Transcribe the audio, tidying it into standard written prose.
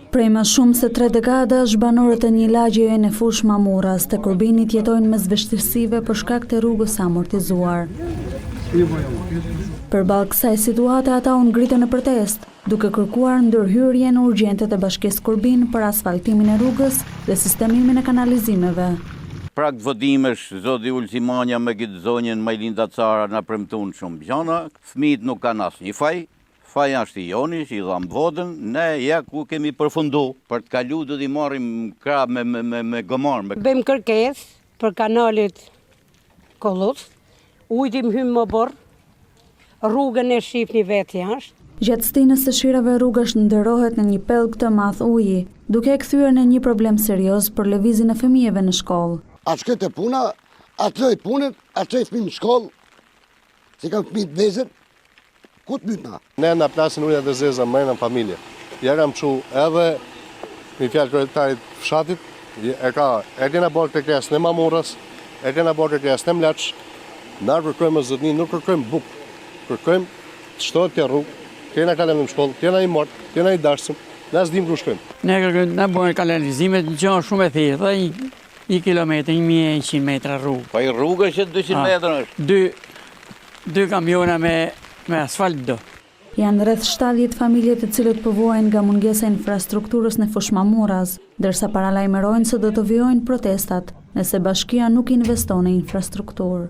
Prej më shumë se tre dekadash, banorët e një lagjeje në Fushë Mamurras të Kurbinit jetojnë mes vështirësive për shkak të rrugës së amortizuar. Përballë kësaj situate ata u ngritën në protestë, duke kërkuar ndërhyrjen urgjente të Bashkisë Kurbin për asfaltimin e rrugës dhe sistemimin e kanalizimeve. Prag votimesh, zoti Ulsi Manja me këtë zonjën Majlinda Cara na premtun shumë gjana, fëmijët nuk kanë asnjë faj, Faji është i joni që i dhamë votën, ne ja ku kemi përfundu, për të kalu do t'i marrim krah me me me me gomar me. Bëjmë kërkesë për kanalit kullues, ujti më hyn n'oborr, rrugën e shihni vetë si është. Gjatë stinës së shirave rruga shndërrohet në një pellg të madh uji, duke e kthyer në një problem serioz për lëvizjen e fëmijëve në shkollë. A të shkoj te puna, a të loj punën, a të çoj fëmijën në shkollë, se kam fëmijë të vegjël, Ku të mytna? Ne na plasin ujërat e zeza mrena në familje. Ja kam çu edhe një fjalë kryetarit të fshatit, e ka e kena bërë kërkesë në Mamurras, e kena bërë kërkesë në Mlaç. Na kërkojmë zotni, nuk kërkojmë bukë. Kërkojmë të shtrohet kjo rrugë, kena kalem në shkollë, kena i mort, kena i darsëm, na s'dim ku shkojmë. Ne kërkojmë na bëhen kanalizimet, një gjë shumë e thjeshtë, dhe një një kilometër, 1100 metra rrugë. Po i rrugë është 200 metra është. Dy Dy kamiona me me asfalt do. Janë rreth 70 familje të cilët po vuajnë nga mungesa e infrastrukturës në Fushë Mamurras, ndërsa paralajmërojnë se do të vijojnë protestat nëse bashkia nuk investon në infrastrukturë.